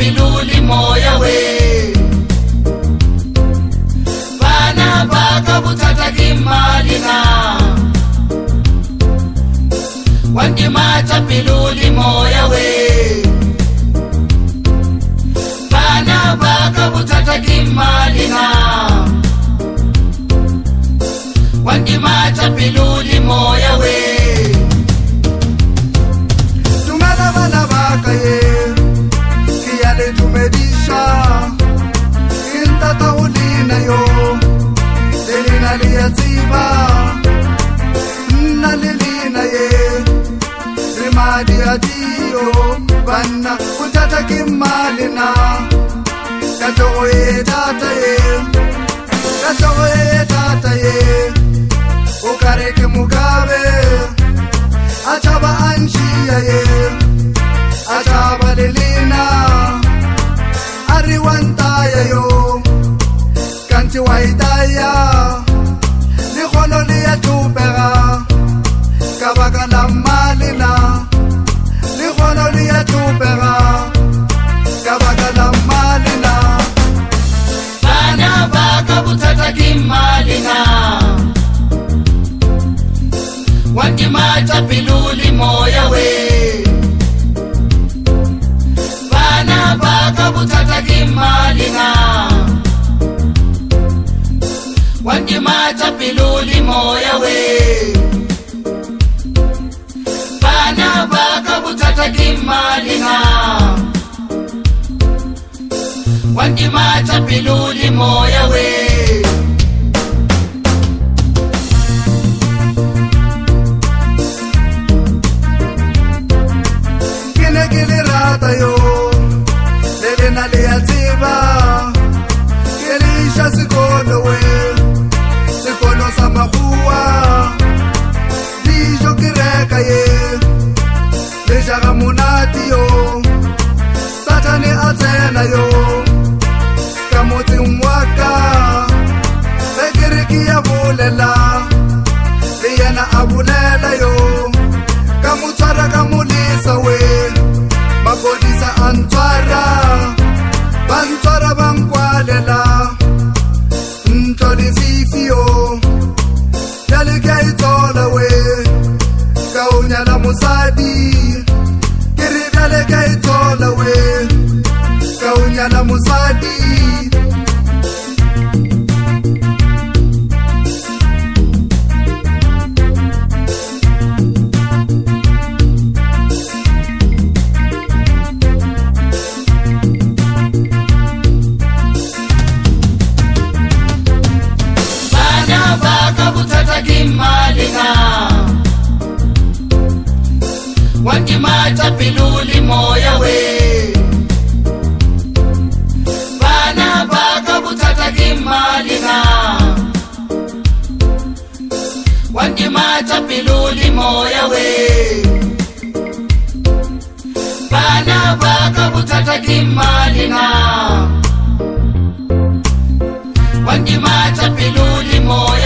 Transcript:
pelo le moya we. Bana ba ka bothata ke mali na. Wa ntimatsa pelo le moya we. Bana ba ka bothata ke mali na. Wa ntimatsa pelo le moya we. Dumela bana ba ka ye, ke ya le dumediša. Ke ntata ho lena yo, le lena le ya tseba. Nna le lena ye, re madi a dio. Banna bothata ke mali na. Katlogo e thata ye, katlogo e thata ye. O ka re ke Mugabe, a tšhaba a ntšhia ye, a tšhaba le lena. A re wa ntaya yo, kante wa itaya. Lekgono le ya tlhopega ka baka la mmalena. Lekgono le ya tlhopega ka baka la mmalena. Bana ba ka bothata ke mali na. Wa ntimatsa pelo le moya we. Bana ba ka bothata ke mali na. Wa ntimatsa pelo le moya we. Bana ba ka bothata ke mali na. Wa ntimatsa pelo le moya we. Ke ne ke le rata yo, le lena le ya tseba. Ke le iša sekolo we, sekolo sa makgowa. Dijo ke reka ye, le ja ga monate yo. Sathane a tsena yo, ka motseng wa ka. Ge ke re ke ya bolela, le yena a bolela yo. Ka mo tshwara ka mo lesa we, maphodisa a ntshwara. Ba ntshwara ba nkwalela ntlo lefifi yo. Bjale ke a itshola we, ka o nyala mosadi. Ke re bjale ke a itshola we, ka o nyala mosadi. Bana ba ka bothata ke mali na. Wa ntimatsa pelo le moya we. Bana ba ka bothata ke mali na. Wa ntimatsa pelo le moya we. Bana ba ka bothata ke mali na. Wa ntimatsa pelo le moya.